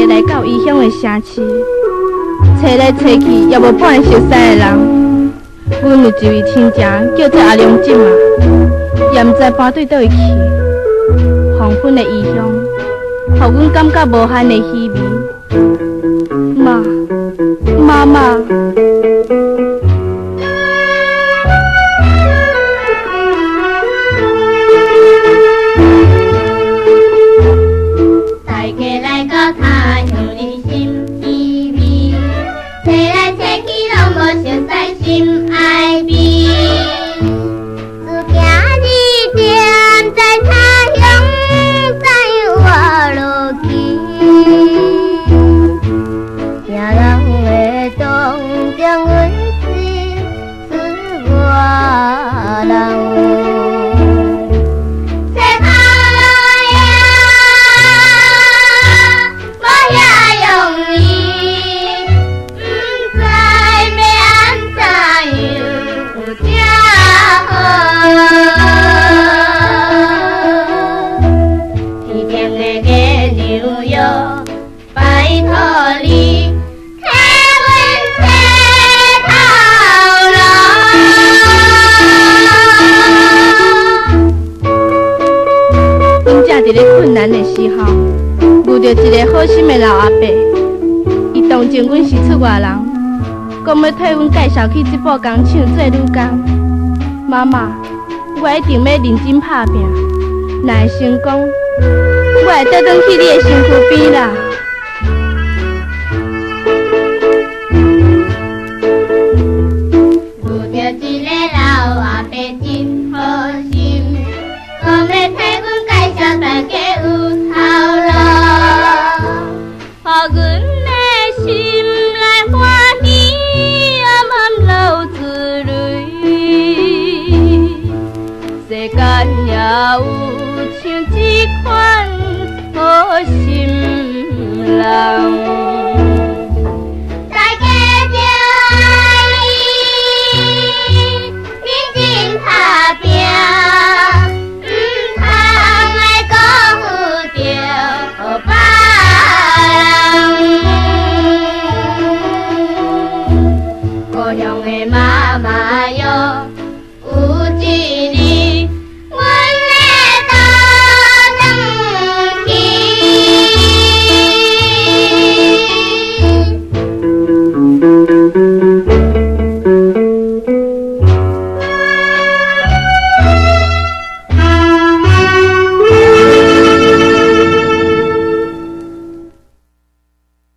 家來到異鄉的城市，揣來揣去也無半个熟似的人。阮有一位親情叫做阿良叔啊，也毋知搬對佗位去。黃昏的異鄉，予阮感覺無限的稀微。媽，媽媽。大家來到他鄉人心稀微，揣來揣去攏無熟似心愛味。自行日踮在他鄉，知我落去。聽人的當中，阮是出外人。找頭路呀，無遐容易，毋知欲按怎樣才好。天頂的月娘喲，拜託你替阮找頭路。阮正佇咧困難的時候，遇著一个好心的老阿伯，伊同情阮是出外人，講欲替阮介紹去織布工廠做女工。媽媽，我一定欲認真拍拚，若會成功，我會倒轉去你的身軀邊啦。